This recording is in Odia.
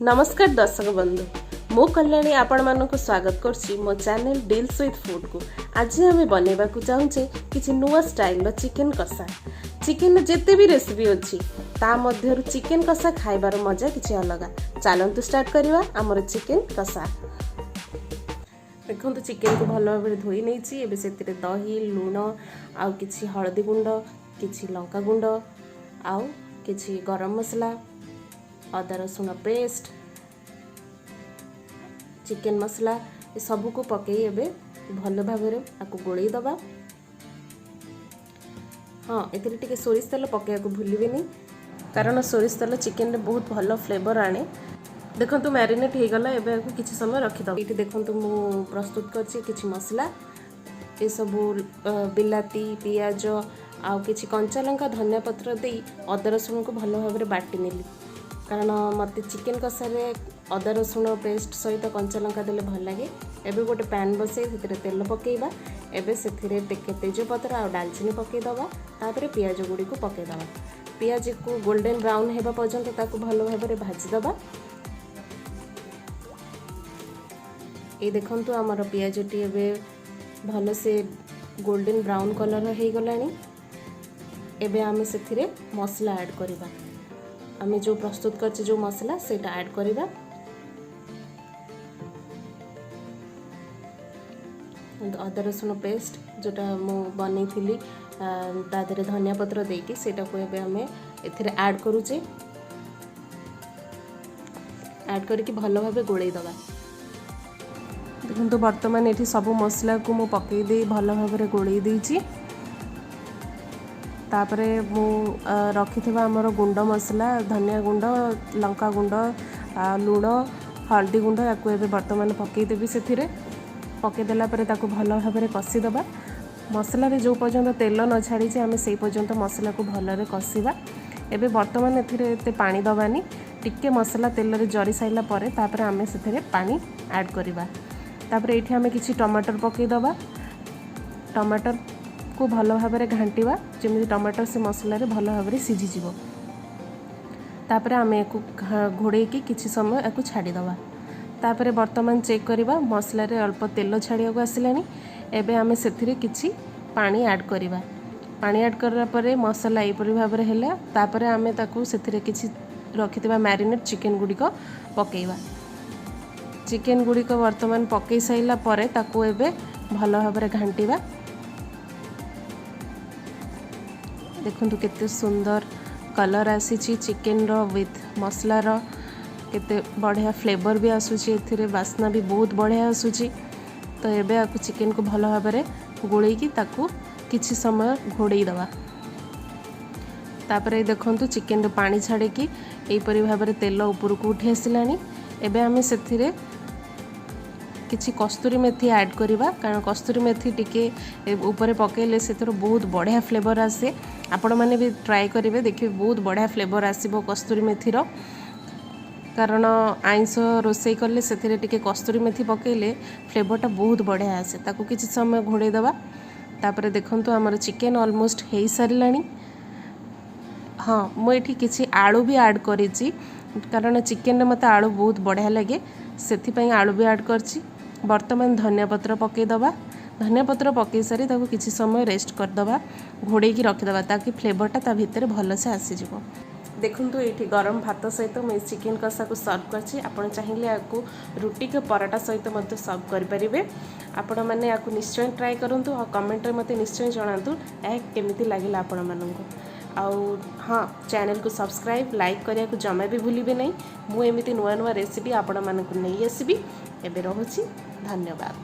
ନମସ୍କାର ଦର୍ଶକ ବନ୍ଧୁ, ମୁଁ କଲ୍ୟାଣୀ ଆପଣମାନଙ୍କୁ ସ୍ୱାଗତ କରୁଛି ମୋ ଚ୍ୟାନେଲ୍ ଡିଲ୍ସ ୱିଥ୍ ଫୁଡ଼୍କୁ। ଆଜି ଆମେ ବନେଇବାକୁ ଚାହୁଁଛେ କିଛି ନୂଆ ଷ୍ଟାଇଲ୍ର ଚିକେନ୍ କଷା। ଚିକେନ୍ର ଯେତେ ବି ରେସିପି ଅଛି, ତା ମଧ୍ୟରୁ ଚିକେନ୍ କଷା ଖାଇବାର ମଜା କିଛି ଅଲଗା। ଚାଲନ୍ତୁ ଷ୍ଟାର୍ଟ କରିବା ଆମର ଚିକେନ୍ କଷା। ଦେଖନ୍ତୁ, ଚିକେନ୍କୁ ଭଲ ଭାବରେ ଧୋଇ ନେଇଛି। ଏବେ ସେଥିରେ ଦହି, ଲୁଣ ଆଉ କିଛି ହଳଦୀ ଗୁଣ୍ଡ, କିଛି ଲଙ୍କା ଗୁଣ୍ଡ ଆଉ କିଛି ଗରମ ମସଲା, ଅଦା ରସୁଣ ପେଷ୍ଟ, ଚିକେନ୍ ମସଲା, ଏସବୁକୁ ପକାଇ ଏବେ ଭଲ ଭାବରେ ଆକୁ ଗୋଳେଇ ଦେବା। ହଁ, ଏଥିରେ ଟିକେ ସୋରିଷ ତେଲ ପକାଇବାକୁ ଭୁଲିବେନି, କାରଣ ସୋରିଷ ତେଲ ଚିକେନରେ ବହୁତ ଭଲ ଫ୍ଲେଭର ଆଣେ। ଦେଖନ୍ତୁ, ମ୍ୟାରିନେଟ୍ ହେଇଗଲା। ଏବେ ଆକୁ କିଛି ସମୟ ରଖିଦେବା। ଏଇଠି ଦେଖନ୍ତୁ, ମୁଁ ପ୍ରସ୍ତୁତ କରିଛି କିଛି ମସଲା। ଏସବୁ ବିଲାତି, ପିଆଜ ଆଉ କିଛି କଞ୍ଚା ଲଙ୍କା, ଧନିଆ ପତ୍ର ଦେଇ ଅଦା ରସୁଣକୁ ଭଲ ଭାବରେ ବାଟି ନେଲି, କାରଣ ମୋତେ ଚିକେନ୍ କଷାରେ ଅଦା ରସୁଣ ପେଷ୍ଟ ସହିତ କଞ୍ଚା ଲଙ୍କା ଦେଲେ ଭଲ ଲାଗେ। ଏବେ ଗୋଟେ ପ୍ୟାନ୍ ବସେଇ ସେଥିରେ ତେଲ ପକାଇବା। ଏବେ ସେଥିରେ ଟିକେ ତେଜପତ୍ର ଆଉ ଡାଲଚିନି ପକାଇଦେବା। ତାପରେ ପିଆଜ ଗୁଡ଼ିକୁ ପକାଇଦେବା। ପିଆଜକୁ ଗୋଲ୍ଡେନ୍ ବ୍ରାଉନ୍ ହେବା ପର୍ଯ୍ୟନ୍ତ ତାକୁ ଭଲ ଭାବରେ ଭାଜିଦେବା। ଏଇ ଦେଖନ୍ତୁ, ଆମର ପିଆଜଟି ଏବେ ଭଲସେ ଗୋଲ୍ଡେନ୍ ବ୍ରାଉନ୍ କଲର୍ ହେଇଗଲାଣି। ଏବେ ଆମେ ସେଥିରେ ମସଲା ଆଡ଼୍ କରିବା। ଆମେ ଯେଉଁ ପ୍ରସ୍ତୁତ କରିଛେ ଯେଉଁ ମସଲା, ସେଇଟା ଆଡ଼୍ କରିବା। ଅଦା ରସୁଣ ପେଷ୍ଟ ଯେଉଁଟା ମୁଁ ବନେଇଥିଲି ତା ଦେହରେ ଧନିଆ ପତ୍ର ଦେଇକି, ସେଇଟାକୁ ଏବେ ଆମେ ଏଥିରେ ଆଡ଼୍ କରୁଛେ। ଆଡ଼୍ କରିକି ଭଲ ଭାବେ ଗୋଳେଇ ଦେବା। ଦେଖନ୍ତୁ, ବର୍ତ୍ତମାନ ଏଠି ସବୁ ମସଲାକୁ ମୁଁ ପକାଇ ଦେଇ ଭଲ ଭାବରେ ଗୋଳେଇ ଦେଇଛି। ତାପରେ ମୁଁ ରଖିଥିବା ଆମର ଗୁଣ୍ଡ ମସଲା, ଧନିଆ ଗୁଣ୍ଡ, ଲଙ୍କା ଗୁଣ୍ଡ, ଲୁଣ, ହଳଦୀ ଗୁଣ୍ଡ, ୟାକୁ ଏବେ ବର୍ତ୍ତମାନ ପକାଇଦେବି। ସେଥିରେ ପକାଇଦେଲା ପରେ ତାକୁ ଭଲ ଭାବରେ କଷିଦେବା। ମସଲାରେ ଯେଉଁ ପର୍ଯ୍ୟନ୍ତ ତେଲ ନ ଛାଡ଼ିଛି, ଆମେ ସେଇ ପର୍ଯ୍ୟନ୍ତ ମସଲାକୁ ଭଲରେ କଷିବା। ଏବେ ବର୍ତ୍ତମାନ ଏଥିରେ ଏତେ ପାଣି ଦେବାନି। ଟିକେ ମସଲା ତେଲରେ ଜରି ସାରିଲା ପରେ ତାପରେ ଆମେ ସେଥିରେ ପାଣି ଆଡ଼୍ କରିବା। ତାପରେ ଏଇଠି ଆମେ କିଛି ଟମାଟର ପକାଇଦେବା। ଟମାଟରକୁ ଭଲ ଭାବରେ ଘାଣ୍ଟିବା, ଯେମିତି ଟମାଟର ସେ ମସଲାରେ ଭଲ ଭାବରେ ସିଝିଯିବ। ତାପରେ ଆମେ ୟାକୁ ଘୋଡ଼େଇକି କିଛି ସମୟ ୟାକୁ ଛାଡ଼ିଦେବା। ତାପରେ ବର୍ତ୍ତମାନ ଚେକ୍ କରିବା, ମସଲାରେ ଅଳ୍ପ ତେଲ ଛାଡ଼ିବାକୁ ଆସିଲାଣି। ଏବେ ଆମେ ସେଥିରେ କିଛି ପାଣି ଆଡ଼୍ କରିବା। ପାଣି ଆଡ଼୍ କଲା ପରେ ମସଲା ଏହିପରି ଭାବରେ ହେଲା। ତାପରେ ଆମେ ତାକୁ ସେଥିରେ କିଛି ରଖିଥିବା ମ୍ୟାରିନେଟ୍ ଚିକେନ୍ ଗୁଡ଼ିକ ପକାଇବା। ଚିକେନ୍ ଗୁଡ଼ିକ ବର୍ତ୍ତମାନ ପକାଇ ସାରିଲା ପରେ ତାକୁ ଏବେ ଭଲ ଭାବରେ ଘାଣ୍ଟିବା। ଦେଖନ୍ତୁ, କେତେ ସୁନ୍ଦର କଲର୍ ଆସିଛି ଚିକେନ୍ର ୱିଥ୍ ମସଲାର। କେତେ ବଢ଼ିଆ ଫ୍ଲେଭର୍ ବି ଆସୁଛି ଏଥିରେ, ବାସ୍ନା ବି ବହୁତ ବଢ଼ିଆ ଆସୁଛି। ତ ଏବେ ଆକୁ ଚିକେନ୍କୁ ଭଲ ଭାବରେ ଗୋଳେଇକି ତାକୁ କିଛି ସମୟ ଘୋଡ଼େଇ ଦେବା। ତାପରେ ଦେଖନ୍ତୁ, ଚିକେନ୍ରୁ ପାଣି ଛାଡ଼ିକି ଏହିପରି ଭାବରେ ତେଲ ଉପରକୁ ଉଠି ଆସିଲାଣି। ଏବେ ଆମେ ସେଥିରେ କିଛି କସ୍ତୁରୀ ମେଥି ଆଡ଼୍ କରିବା, କାରଣ କସ୍ତୁରୀ ମେଥି ଟିକେ ଉପରେ ପକାଇଲେ ସେଥିରୁ ବହୁତ ବଢ଼ିଆ ଫ୍ଲେଭର୍ ଆସେ। ଆପଣମାନେ ବି ଟ୍ରାଏ କରିବେ, ଦେଖିବେ ବହୁତ ବଢ଼ିଆ ଫ୍ଲେଭର୍ ଆସିବ କସ୍ତୁରୀ ମେଥିର। କାରଣ ଆଇଁଷ ରୋଷେଇ କଲେ ସେଥିରେ ଟିକେ କସ୍ତୁରୀ ମେଥି ପକାଇଲେ ଫ୍ଲେଭର୍ଟା ବହୁତ ବଢ଼ିଆ ଆସେ। ତାକୁ କିଛି ସମୟ ଘୋଡ଼େଇ ଦେବା। ତାପରେ ଦେଖନ୍ତୁ, ଆମର ଚିକେନ୍ ଅଲମୋଷ୍ଟ ହେଇସାରିଲାଣି। ହଁ, ମୁଁ ଏଠି କିଛି ଆଳୁ ବି ଆଡ଼୍ କରିଛି, କାରଣ ଚିକେନରେ ମୋତେ ଆଳୁ ବହୁତ ବଢ଼ିଆ ଲାଗେ, ସେଥିପାଇଁ ଆଳୁ ବି ଆଡ଼୍ କରିଛି। ବର୍ତ୍ତମାନ ଧନିଆ ପତ୍ର ପକାଇଦେବା। ଧନିଆ ପତ୍ର ପକାଇ ସାରି ତାକୁ କିଛି ସମୟ ରେଷ୍ଟ କରିଦେବା, ଘୋଡ଼େଇକି ରଖିଦେବା, ତାକି ଫ୍ଲେଭର୍ଟା ତା ଭିତରେ ଭଲସେ ଆସିଯିବ। ଦେଖନ୍ତୁ, ଏଇଠି ଗରମ ଭାତ ସହିତ ମୁଁ ଏ ଚିକେନ୍ କଷାକୁ ସର୍ଭ କରିଛି। ଆପଣ ଚାହିଁଲେ ୟାକୁ ରୁଟି କି ପରଟା ସହିତ ମଧ୍ୟ ସର୍ଭ କରିପାରିବେ। ଆପଣମାନେ ୟାକୁ ନିଶ୍ଚୟ ଟ୍ରାଏ କରନ୍ତୁ ଆଉ କମେଣ୍ଟରେ ମୋତେ ନିଶ୍ଚୟ ଜଣାନ୍ତୁ ଏହା କେମିତି ଲାଗିଲା ଆପଣମାନଙ୍କୁ। ଆଉ ହଁ, ଚ୍ୟାନେଲକୁ ସବସ୍କ୍ରାଇବ୍, ଲାଇକ୍ କରିବାକୁ ଜମା ବି ଭୁଲିବେ ନାହିଁ। ମୁଁ ଏମିତି ନୂଆ ନୂଆ ରେସିପି ଆପଣମାନଙ୍କୁ ନେଇ ଆସିବି। ଏବେ ରହୁଛି, ଧନ୍ୟବାଦ।